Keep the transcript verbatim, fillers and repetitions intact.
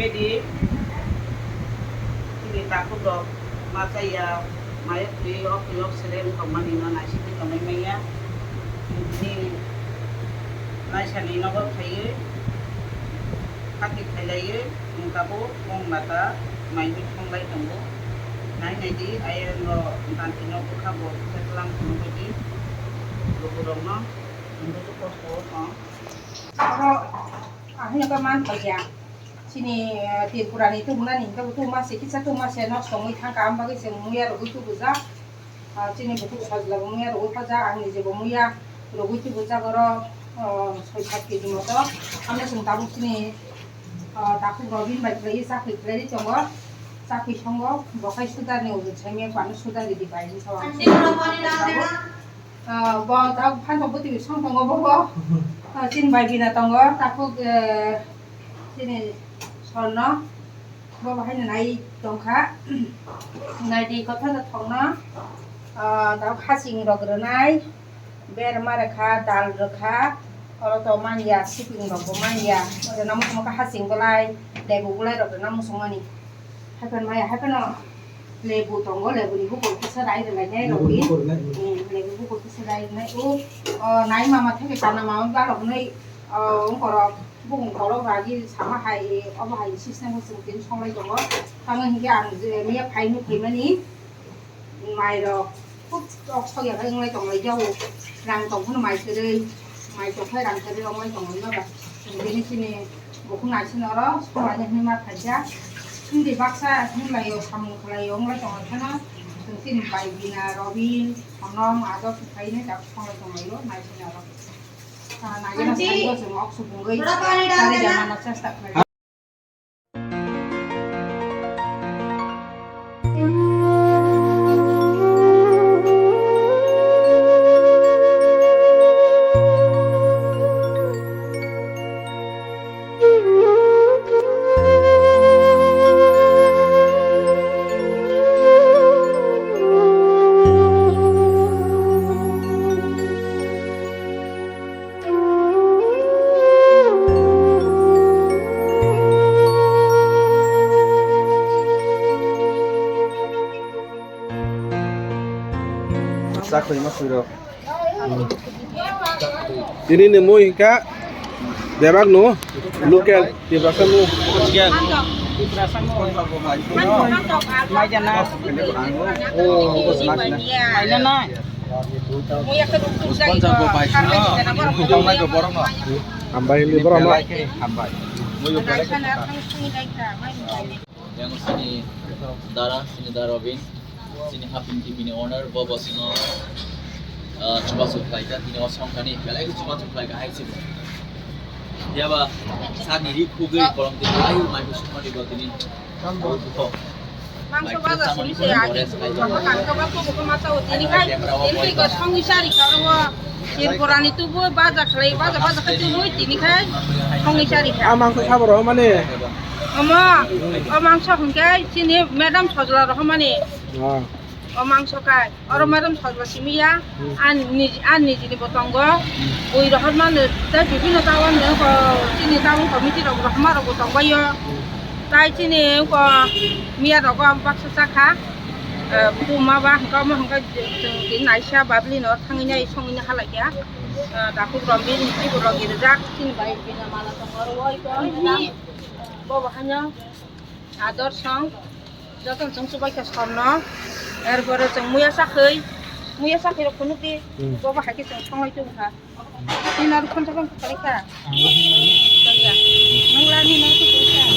Di, chini takhuk rok ma chaya, maya khwi, o khwi, o khwi seleng tongmani no naisingwi tongwi manya. Bini naisani nogo khaiwi, khati khailaiwi, wngkabo wng mata maiwi thonglai tongo. Nai nai di, ayang no nanti no bwkha bo kisa tlang phunugwi di, lukurok no, wngkhe kosto o tong. Oro, ahino ka man paikha. Chini, eh, Tripura ni tubunani hingke bo tubuma se kisa tubuma se nosto wngwi thangkha, ang bagwi chwng muya rwgwi tubujak. Ah, chini bukhuk sajla bo muya rwgwi phajak, ang nije bo muya rwgwi tubujak oro, oh, soi sat keji moto. Amo chwng tabuk chini, ah, takhuk Robin bai kwlaiwi chakri kwlaiwi tongo. Chakri songo bo khai suda ni ujut saimaya phano suda ridi bai hinwi sa ang. Ah, bo tabuk phantok bwtwi song tongo bo bo. Ah, chini bai bina tongo takhuk, eh, Chini sorno bo bahai no nai tongkha. Nai di kotha da thongno, ah, dao khasing rok rwnai, berma rwkha, dal rwkha, oro to manya, siping rok bo manya, oro namo tongkha hasing bolai, lebu bolai rok rwna muchungmani. Haiphano maya, haiphano lebu tongo, lebuni bukol kisa rai rwlainai rok. Lebu bukol nai. Hmm, lebu bukol kisa rai rwnai. O, o, nai mama theke kana mama ba rok nai, o, ungkorok. Bukung kolok ragi sama hai, obo hai system o chwng tini songlai tongo. Tamo hinkhe ang je miya phaini phaimani mairok khub tok sokya khe wnglai tonglai jao. Rang tong phano mai kwrwi, mai tong phai rang kwrwi wnglai tonglai no ba. Chwng tini chini bukhuk naising oro songlai hinwi ma phaikha. Hindi baksa hinlai o samung khlai o wnglai tonglai phano chwng tini bai bina Robin, Sonong, Ador khainai dak songlai tonglai o naising oro. Chakri ma khwi rok. Tini ni mui hingka bebak no local Tiprasa no. Mai jana. Oh. Mai jana. Hambai ni borok no. Hambai. Yang sini dara, sini dara bin, sini Hapin T V ni owner, bo bo sino, ah, chubachu khlaika, tini o songkani belai khe chubachu khlaika hai se bo. Yaba sani ri khugwi kolom tini ai mai bo songmani bo tini. Mangso baja simi se agi. Mama kan ka ba ko ko ma chao tini khai. Tini khai ko song isari ka ro. Tirpurani tubu baja khlai, baja baja khai tubu tini khai. Song isari ka. A mangso sabo ro mane. Omo, o mangso hwnkhe chini madam Sojla rohormani. Ah. O mangso kai. Oro madam Sojla simi ya. Hmm. An nij-, an nijini bo tongo. Hmm. Bui rohormani tei bibino tawan ko chini tawan committee rok rohorma rok bo tongbaio. Hmm. Tai chini ko miya rogo baksa chakha. Eh, buma ba hwnkha omo hwnkha chwng tini naisa babli no thangwi nai songwi nai halai ya. Eh, dakhuk rombi niji bo logi rijak chini bai bina mala tongo oro oi ko. Bo bo hanya. Ador song, joto chwng chubaikha sorno, er pore chwng muya sakhwi, muya sakhwi rok phunukdi, hmm, bobo hai khe chwng songlai tubukha. Tini aro phone tokon khlaikha. Ang bo hwnmani. Kaya. Nwng lani no khe khlaikha.